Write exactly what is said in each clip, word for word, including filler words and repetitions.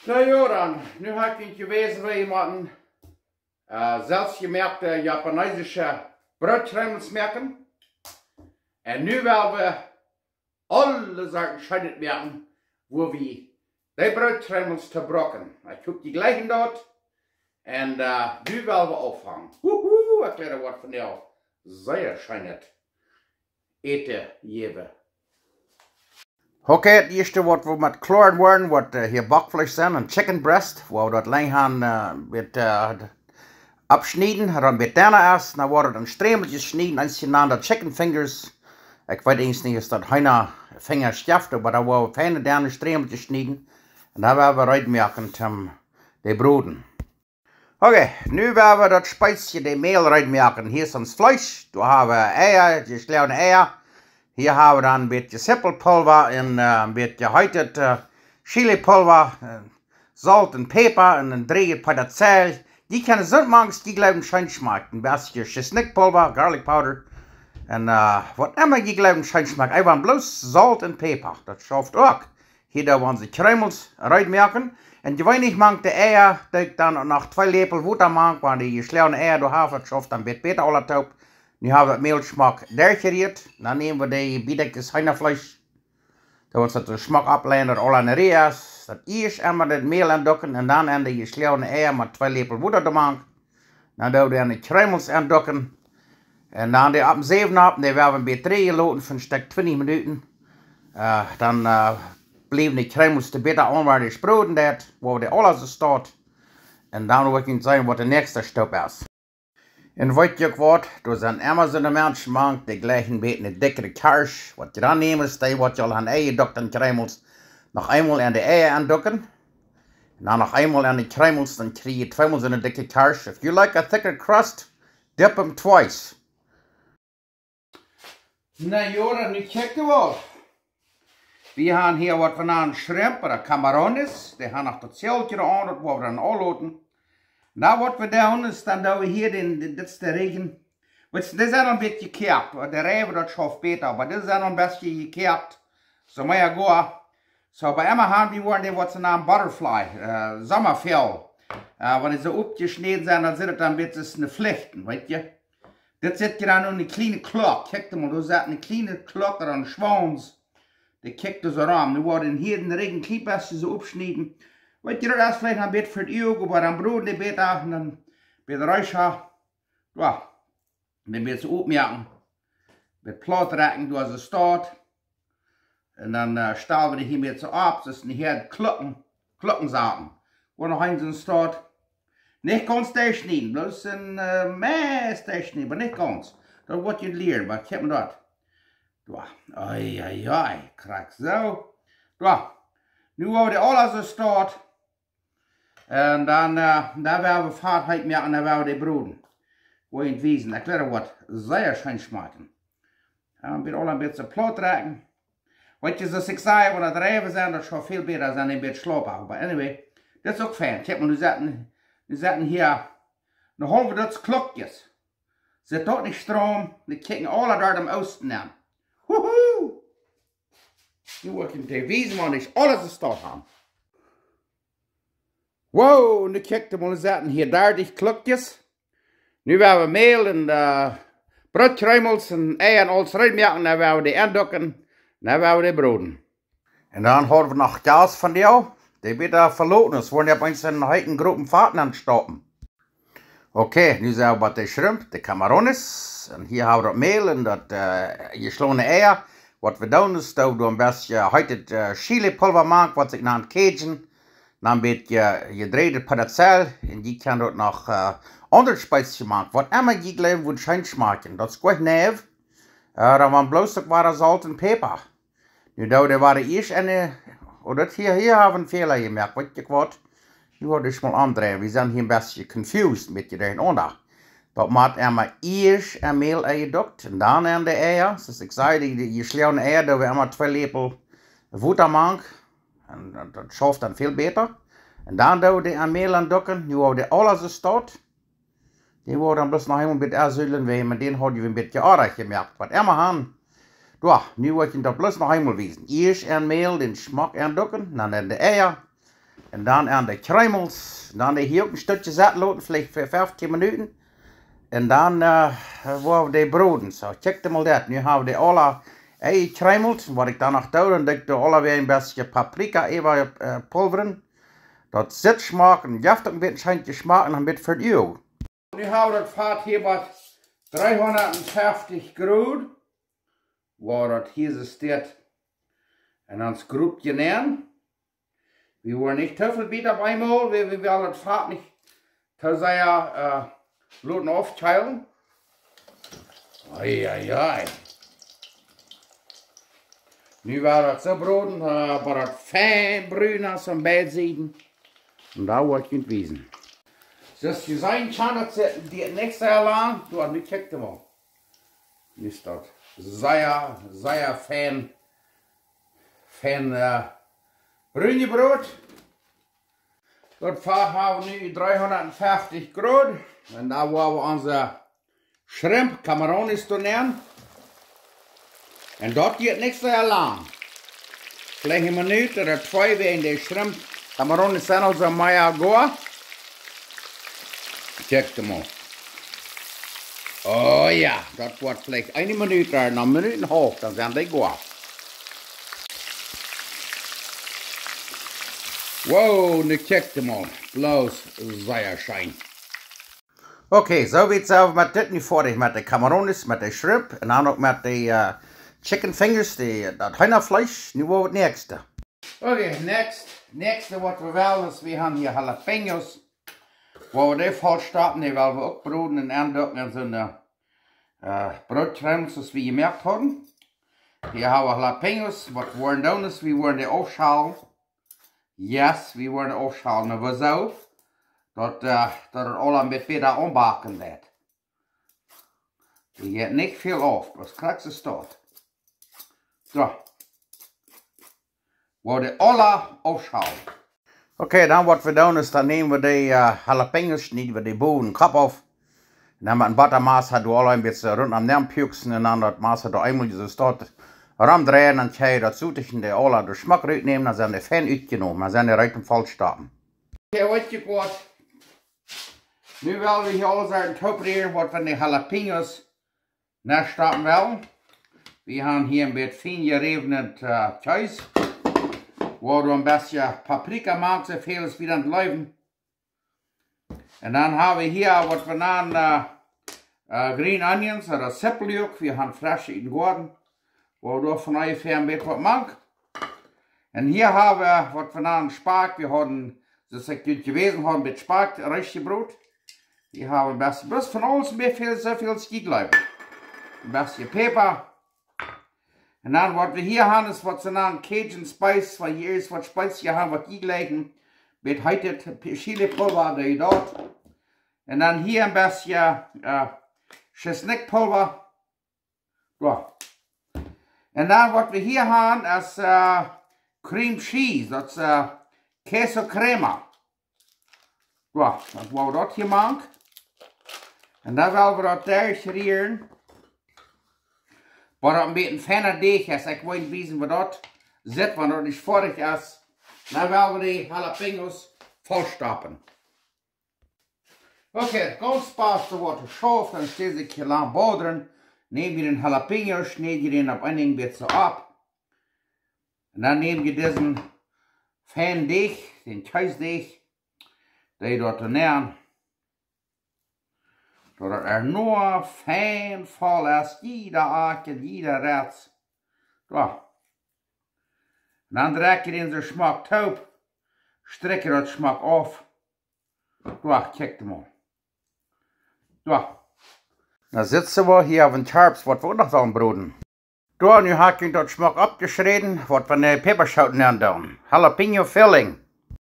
Na jo, dan, nu hab ekj junt jewäsen, woo wie motten, äh, selfstjemoakte japanesische Brootkjreemels moaken. Un nu well wie aule Sachen scheen moaken, woo wie dee Brootkjreemels to brucken. Ekj hop, jie jlikjen daut. Un, äh, nu well wie aunfangen. Wuhu, ekj lehr waut von die. Sea scheenet Äten jäwen. Okay, daut ieeschte waut wie met kloa woaren, woat, äh, hia Bockfleesch sennen, een chicken breast, woo wie daut lang haben, äh, met, äh, oppschnieden, dan met Dana es, dan woat daut en Strämelkjes jeschnieden, eent jenaunde chicken fingers. Ekj weet eejentlich nich, es daut Heenafinjasch, oba dan woa wie feine denne Strämelkjes schnieden. Un dan woa wie reed moaken toom dee broden. Okay, nu woa wie daut Speisje, dee Mäl reed moaken. Hia es ons Fleesch, doa hab wie Eia, jeschlagene Eia. Hia hab wie dan een bät Sippelpulwa un, äh, een bät heetet, äh, Chilipulwa, äh, Solt un Päpa un een drieejet Peetazell. Jie kjennen soont mank aus jie jleewen scheen schmakjt. Een bät Schisnikpulwa, garlic powder. Un, äh, waut emma jie jleewen scheen schmakjt. Eefach bloos Solt un Päpa. Daut schauft uk. Hia doo wie onse Kjreemels reed moaken. Un jeweenlich mank de Eia, doo ekj dan noch twee Läpel Wota mank, wan dee jeschlagene Eia doa haben, daut schauft dan bät bäta aula toop. Nu hab wie daut Mäl schmock derchjerieet. Dan näm wie dee Bietkjes Heenafleesch. Daut woat daut schmock oppleien, daut aula en de Rieej es. Daut ieescht emol daut Mäl aunducken un dan aun dee jeschlagene Eia met twee Läpel Wota doamank. Dan doo wie de Kjreemels aunducken. Un dan dee opp dän Säwen opp, dee woa wie een bät drieejen loten fa een Stekj twintich Minuten. Äh, dan, äh, bliewen de Kjreemels bäta aun, wan dee broden deit, woo dee aula soo stonen. Un dan woa ekj seenen, waut de näakjste Stap es. Un weet jie uk waut, doa sent emma soone Menschen mank, dee jlikjen een bät ne dikjre Kjarsch. Waut jie dan nämen es, dee waut jie aul han aunjedukt aun Kjreemels, noch eemol aun de Eia aunducken. Un dan noch eemol aun de Kjreemels, dan kjrie jie tweemol soone dikje Kjarsch. If you like a thicker crust, dip 'em twice. Na jo, dan nu kjikj wie. Wie haben hia waut wie nanen shrimp ooda camarones. Dee haben noch daut Sälkje aun, daut woa wie dan aul loten. Na, waut wie doonen es, dan doo wie hia dän, dän, dit es de Rigjen. Weetst, dee sent een bät jekoakt. De Reiwen, daut schauft bäta, oba dee sent een bät jekoakt. Soo mea goa. Soo, bie emma haben wie woaren dee waut see nanen butterfly, äh, Sommaväajel. Äh, wan dee soo oppjeschnäden sent, dan sent daut dan een bät soo ne Flichten, weet jie. Dit sitt jie dan en ne kjliene Klock. Kjikj mol, doa sitt ne kjliene Klock ooda een Schwauns. Dee kjikjt doa soo rom. Nu woa wie hia dän Rigjen kjlien bät soo oppschnieden. Weet jie, daut es veleicht een bät fa daut Uag, oba dan broden dee bäta un dan bät reischa. Jo, dan bät soo oppmoaken. Bät plaut rakjen, doa soo stonen. Un dan, äh, stalen wie dee hia met soo opp, soo aus een hia Klocken, Klocken saten. Wua noch eent soo stonen. Nich gaunz derchschnieden, bloos een, äh, meist derchschnieden, oba nich gaunz. Daut woat jie lieren, oba kjikj mol daut. Jo, ai, ai, ai, krakjt soo. Jo, nu woa wie dee aula soo stonen. Un dan, äh, dan woa wie Fat heet moaken un dan woa wie dee broden. Woa ekj junt wiesen. Ekj lehr waut sea scheen schmakjen. Jo, een bät aul een bät plaut rakjen. Weet jie, soo aus ekj säd, wan daut Reiwen sent, daut saul väl bäta sennen, een bät schlaupa. Oba anyway, daut es uk fein. Kjikj mol, nu setten, nu setten hia ne haulwe Dutz Klockjes. Sitt daut nich straum? Dee kjikjen aula doa em Oosten aun. Wuhu! Nu woa ekj junt wiesen, wan ekj aules jestonen hab. Wow, nu kjikj mol, setten hia dartich Klockjes. Nu woa wie Mäl un, äh, Brootkjreemels un Eia un aules reed moaken, dan woa wie dee aunducken, dan woa wie dee broden. Un dan hab wie noch Gas von dee, dee bäta veloten es, woaren dee opp eemol en heeten grooten Fat nenstoppen. Okay, nu sent wie bie de Shrimp, de Camarones. Un hia hab wie daut Mäl un daut, äh, jeschlagene Eia. Waut wie doonen es, daut wie een bät heetet, äh, Chilipulwa moaken, waut sikj nant Cajun. Dan een bät jedreide Peetazell. Un jie kjennen daut noch, äh, aundre Spezies moaken. Waut emma jie jleewen, woat scheen schmakjen. Daut es goot, nä. Äh, dan woaren bloos uk wada Solt un Päpa. Nu, doa, doa woaren ieescht een, oh, daut hia, hia hab wie een Fäla jemoakt, weet jie waut? Nu woa ekj mol omdreien, wie sent hia een bät confused met dee Räajen. Daut mott emma ieescht en Mäl enjedukt un dan en de Eia. Soo aus ekj säd, dee, dee jeschlagene Eia, doa woa wie emma twee Läpel Wota mank. Un daut, daut schauft dan väl bäta. Un dan doa wie dee en Mäl aunducken, nu woa wie dee aules soo stonen. Dee woa wie dan bloos noch eemol met Äa süllen, wiels met dän haud wie een bät Oarajch jemoakt. Waut emma han. Jo, nu woa ekj junt daut bloos noch eemol wiesen. Ieescht en Mäl dän Schmock aunducken, dan en de Eia. Un dan aun de Kjreemels. Dan dee hia uk een Stekj saten loten, veleicht fa feftieen Minuten. Un dan, äh, woa wie dee broden. Soo, check mol daut. Nu hab wie dee aula enjekjreemelt. Waut ekj dan noch doo, dan doo ekj doa aula wada een bät Paprika äwa, äh, pulvren. Daut sitt schmock un jeft uk een bät scheen Jeschmack un een bät Veduwunk. Nu hab wie daut Fat hia bie dreehundatfeftich Grod. Woa wie daut hia soo steit. Un dan Skrupje nämen. Wie woaren nich too väl Biet opp eemol, wie, wie wellen daut Fat nich too sea, äh, loten aufkjeelen. Ei, ei, ei. Nu woa wie daut soo broden, äh, bat daut fein brun es aun beid Sieden. Un dan woa ekj junt wiesen. Soo aus jie seenen kjennen, daut diet nich sea lang. Doa, nu kjikj mol. Nu es daut sea, sea fein, fein, äh, brun jebroden. Daut Fat hab wie nu dreehundatfeftich Grod. Un dan woa wie onse Shrimp, Camarones doa nämen. Un daut diet nich sea lang. Veleicht eene Minut ooda twee, wäajen de Shrimp, Camarones sent aul soo mea goa. Check mol. Oh jo, daut woat veleicht eene Minut ooda eene Minut un eene haulwe, dan sent dee goa. Wow, nu check mol. Bloos sea scheen. Okay, soo wiet sent wie met dit nu foadich, met de Camarones, met de Shrimp un dan uk met de, äh, Chicken Fingers, de, daut Heenafleesch. Nu woa wie daut näakjste. Okay, next, näakjste waut wie wellen es, wie haben hia Jalapeños. Woa wie dee voll stoppen, dee wellen wie uk broden un aunduken en soone, äh, Broodkjreemels soo aus wie jemoakt hauden. Hia haben wie Jalapeños, waut wie woaren doonen es, wie woaren dee aufschalen. Yes, wie woaren aufschalen. Oba soo, daut, äh, daut et aula een bät bäta aunbacken woat. Dee jeit nich väl auf, daut es krakjt soo stoakj. Soo. Woa wie dee aula aufschalen. Okay, dan waut wie doonen es, dan nämen wie dee, äh, Jalapeños, schnieden wie dee bowen Kopp auf. Un dan met een Bottamesser doa aula een bät runtom nenpuaksen un dan daut Messer doa eemol soo stoakj romdreien, dan kjenn jie daut Sotje de aula de Schmack rutnämen, dan sent dee fein utjenomen, dan sent dee reed toom voll stoppen. Okay, waut jie goot. Nu well wie hia aula Sachen toopreeren, waut wie de Jalapeños nenstoppen wellen. Wie haben hia een bät fein jeräwnet, äh, Kjees. Woa wie een bät Paprika moaken, soo väl aus wie daut leewen. Un dan haben wie hia waut wie nanen, äh, äh, green onions ooda Zippel uk. Wie haben fresche ut dän Goaden. Woa wie doa von onjefäa een bät waut moaken. Un hia haben wie waut wie nanen Spakj. Wie haben, soo aus ekj junt jewäsen haud, een bät Spakj reed jebroden. Wie haben een bät, bloos von aules een bät, soo väl aus jie jleewen. Een bät Päpa. Un dan waut wie hia haben es waut see nanen Cajun Spice, wan jie irjent waut Spice haben waut jie jlikjen. Bät heet Chilipulva, dee daut. Un dan hia een bät, äh, Schisnikpulva. Soo. Un dan waut wie hia haben es, äh, Cream Cheese, daut es, äh, Queso Crema. Soo, dan woa wie daut hia moaken. Un dan well wie daut derchrieren. Waut daut een bät een feina Deajch es. Ekj woa junt wiesen woo daut sitt, wan daut nich foadich es. Dan well wie de Jalapeños voll stoppen. Okay, gaunz bast waut schauft, dan stell ekj hia lang bodren. Näm jie dän Jalapeño, schnied jie dän opp een Enj bät soo opp. Un dan näm jie disen feinen Deajch, dän Kjeesdeajch, dee doa nenn. Daut et noch fein voll es, jieda Akj, jieda Rez. Soo. Un dan drekj jie dän soo schmock toop, strekj jie daut schmock auf. Soo, kjikj mol. Soo. Dan sitten wie hia opp dän Sharps, waut wie uk noch wellen broden. Soo, nu hab ekj daut schmock oppjeschnäden, waut wie de Päpaschooten aundoonen. Jalapeño filling.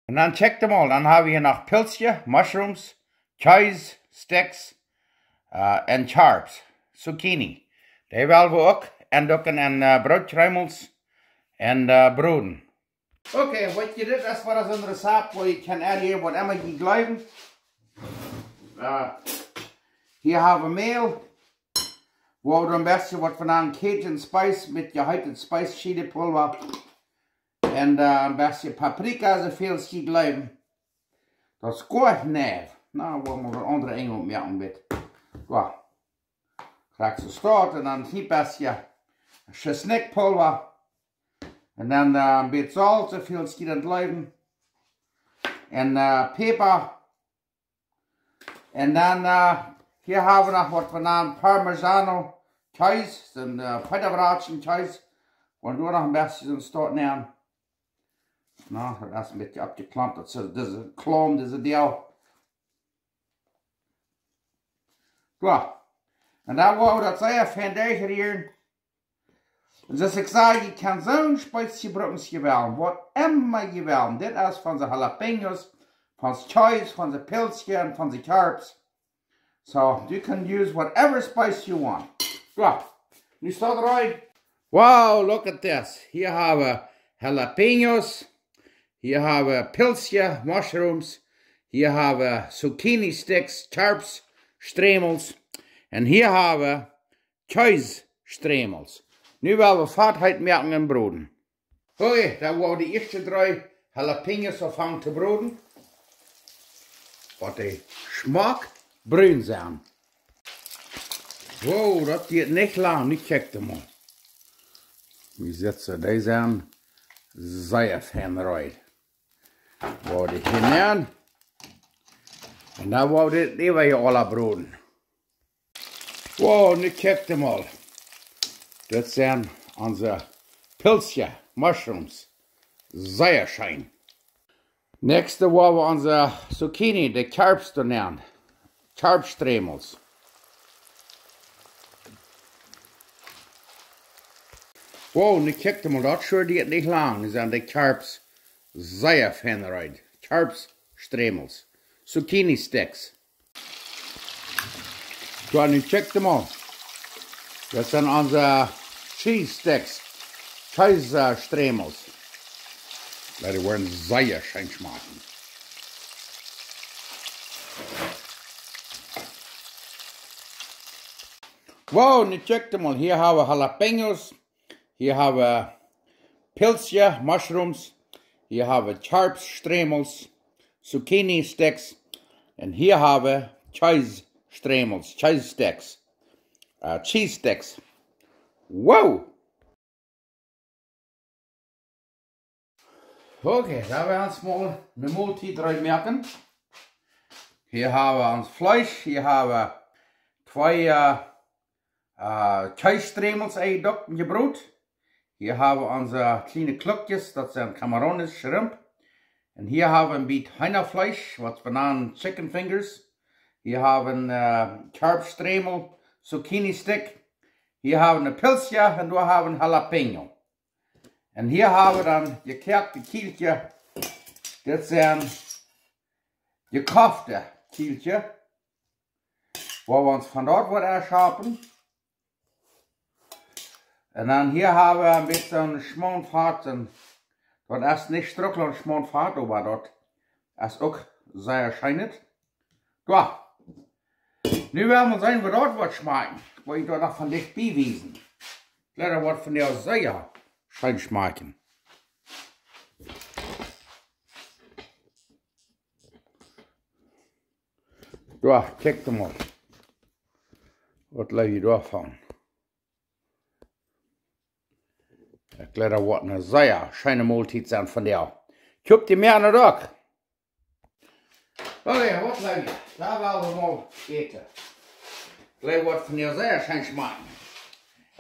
Un dan kjikj mol, dan hab wie hia noch Pilzje, Mushrooms, Cheese, Sticks, äh, un Sharps, Zucchini. Dee well wie uk aunduken en, äh, Broodkjreemels un, äh, broden. Okay, weet jie, dit es wada soon Rezept, wua jie kjennen aunjäwen, waut emma jie jleewen. Äh, hia hab wie Mäl, wua wie een bät waut von een Cajun Spice met jeheeten Spice Chilipulva. Un een bät Paprika, soo väl aus jie jleewen. Daut es goa nich. Na, woa wie waut aundre Enj oppmoaken met. Jo. Krakjt soo stoakj un dan een bät Schisnikjpulwa. Un dan een bät Solt, soo väl aus jie jleewen. Un Päpa. Un dan hia hab wie noch waut wie nanen Parmesano Kjees, soon Peetawratschen Kjees. Woa wie doa noch een bät soon stoakj nämen. Na, daut es een bät oppjeklompen, daut es dise Klomp, dise Deel. Jo. Un dan woa wie daut sea fein derchrieren. Un soo aus ekj säd, jie kjennen soon Spees brucken aus jie wellen, waut emma jie wellen. Dit es von de Jalapeños, von Kjees, von de Pilzjes un von de Kjarps. So you can use whatever spice you want. Jo, nu steit et. Wow, look at this. Hia hab wie Jalapeños. Hia hab wie Pilzjes, Mushrooms. Hia hab wie Zucchini Sticks, Kjarps, Stremels. Un hia hab wie Kjees Stremels. Nu well wie Fat heet moaken un broden. Okay, dan woa wie de ieeschte dree Jalapeños aunfangen to broden. Waut dee schmock brun sent. Wow, daut diet nich lang, nu kjikj emol. Wie seenen, dee sent sea fein reed. Woa wie dee hia nämen. Un dan woa wie dit äwa hia aula broden. Wow, nu kjikj emol. Daut sent onse Pilzjes, Mushrooms. Sea scheen. Näakjste woa wie onse Zucchini, de Kjarps doa nämen. Kjarpsstremels. Wow, nu kjikj emol, daut schuad diet nich lang. Nu sent de Kjarps sea fein reed. Kjarpsstremels. Zucchini Sticks. Jo, nu kjikj emol. Daut sent onse Cheese Sticks. Kjees Stremels. Dee woaren sea scheen schmaken. Wow, nu kjikj emol. Hia hab wie Jalapeños. Hia hab wie Pilzjes, Mushrooms. Hia hab wie Kjarps Stremels, Zucchini Sticks. Un hia hab wie Kjees Stremels, Kjees Sticks. Uh, cheese sticks. Wow! Okay, dan woa wie ons mol eene Moltiet reed moaken. Hia hab wie ons Fleesch, hia hab wie twee, äh, äh, Kjeesstremels enjedoakt un jebrot. Hia hab wie onse kjliene Kluckjes, daut sent Camarones, Shrimp. Un hia hab wie een bät Heenafleesch, waut wie nanen Chicken Fingers. Hia hab wie, äh, Kjarpsstremel, Zucchini Stick. Hia hab wie een Pilzje un doa hab wie een Jalapeño. Un hia hab wie dan jekoakte Kjieltjes. Dit sent jekoakte Kjieltjes. Woa wie ons von doa waut ausschapen. Un dan hia hab wie een bät Schmauntfat. Un daut es nich Strucklaunt Schmauntfat, oba daut es uk sea scheenet. Jo. Nu woa wie seenen, woo daut woat schmakjen. Woa ekj daut noch von dicht bie wiesen. Daut woat vondoag sea scheen schmakjen. Jo, kjikj mol. Waut leet jie doavon? Ekj jleew, daut woat eene sea scheene Moltiet sennen vondoag. Ekj hop, dee moakjen daut uk. Okay, waut jleew jie? Doa woa wie mol äten. Ekj jleew, woat vondoag sea scheen schmakjen.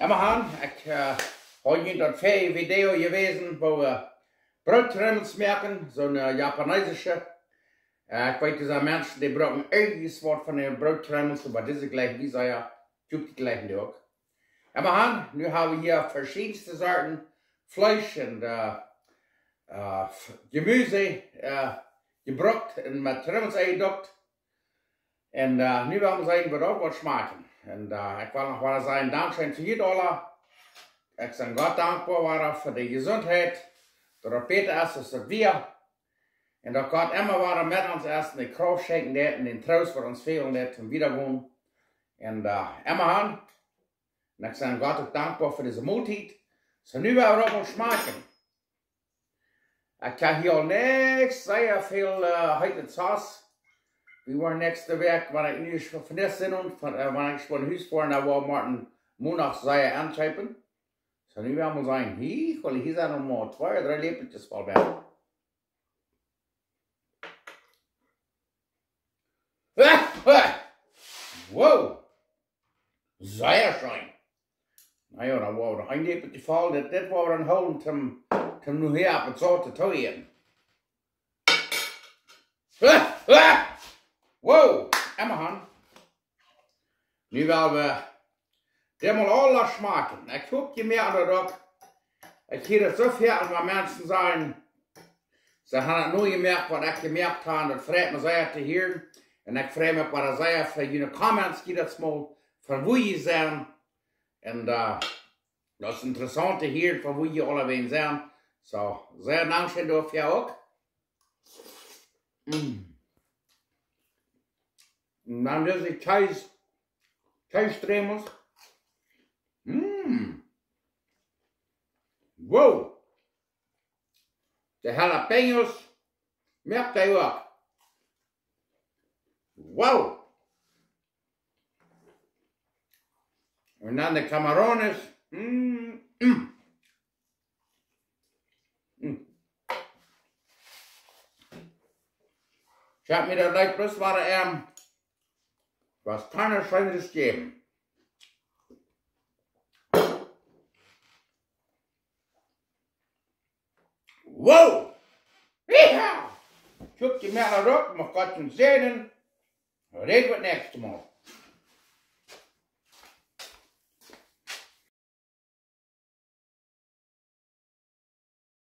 Emmahan, ekj, äh, haud junt daut väaje Video jewäsen, woo wie Broottrummels moaken, soone, äh, japanesische. Äh, ekj weet, doa sent Menschen, dee brucken irjent waut von de Broottrummels, oba dise jlikjen mie sea, ekj hop, dee jlikjen die uk. Emmahan, nu hab wie hia veschiedenste Sorten Fleesch un, äh, äh, F-, Jemüse, äh, jebrukt un met Trummels enjedoakt. Un, äh, nu woa wie seenen, woo daut woat schmakjen. Un, äh, ekj well noch mol sajen, dankscheen fa junt aula. Ekj sie Gott dankboa wada fa de Jesuntheit, daut et bäta es aus et wia. Un daut Gott emma wada met ons es un de Krauft schenkjen deit un dän Troost, waut ons fälen deit, toom wieda gonen. Un, äh, emmahan. Un ekj sie Gott uk dankboa fa dise Moltiet. Soo, nu woa wie daut mol schmakjen. Ekj hab hia aul nich sea väl, äh, heete Zauss. Wie woaren näakjste Wäakj, wan ekj nu von, von dit sent un von, äh, wan ekj von Hus foaren, dan woa wie Martin Moonach sea aunkjeepen. Soo, nu woa wie mol seenen. Hia, hol, hia sent noch mol twee, dree Läpelkjes voll bie. Wow. Sea scheen. Na jo, dan woa wie noch een Läpelkje voll. Dit, dit woa wie dan hoolen toom, toom nohäa opp daut Saut to äten. Wow, emma han. Nu woa wie dit mol aula schmakjen. Ekj hop, jie moakjen daut uk. Ekj hia daut soo väl, waut Menschen sajen, see haben daut nu jemoakt, waut ekj jemoakt hab. Daut freit mie sea to hieren. Un ekj frei mie uk sea fa june Comments, jie daut mol, von wua jie sent. Un, äh, daut es interessaunt to hieren, von wua jie aulawäajen sent. Soo, sea dankscheen doafäa uk. Mm. Un dan dise Kjees, Kjeesstremels. Mm. Wow. De Jalapeños. Moakt dee uk. Wow. Un dan de Camarones. Mm, mm. Mm. Ekj hab mie daut leicht bloos wada, ähm, waut kaun et Scheeneres jäwen? Wow! Ja! Kjikjt jie mol rop, mach Gott säajnen. Räd wie daut näakjste Mol.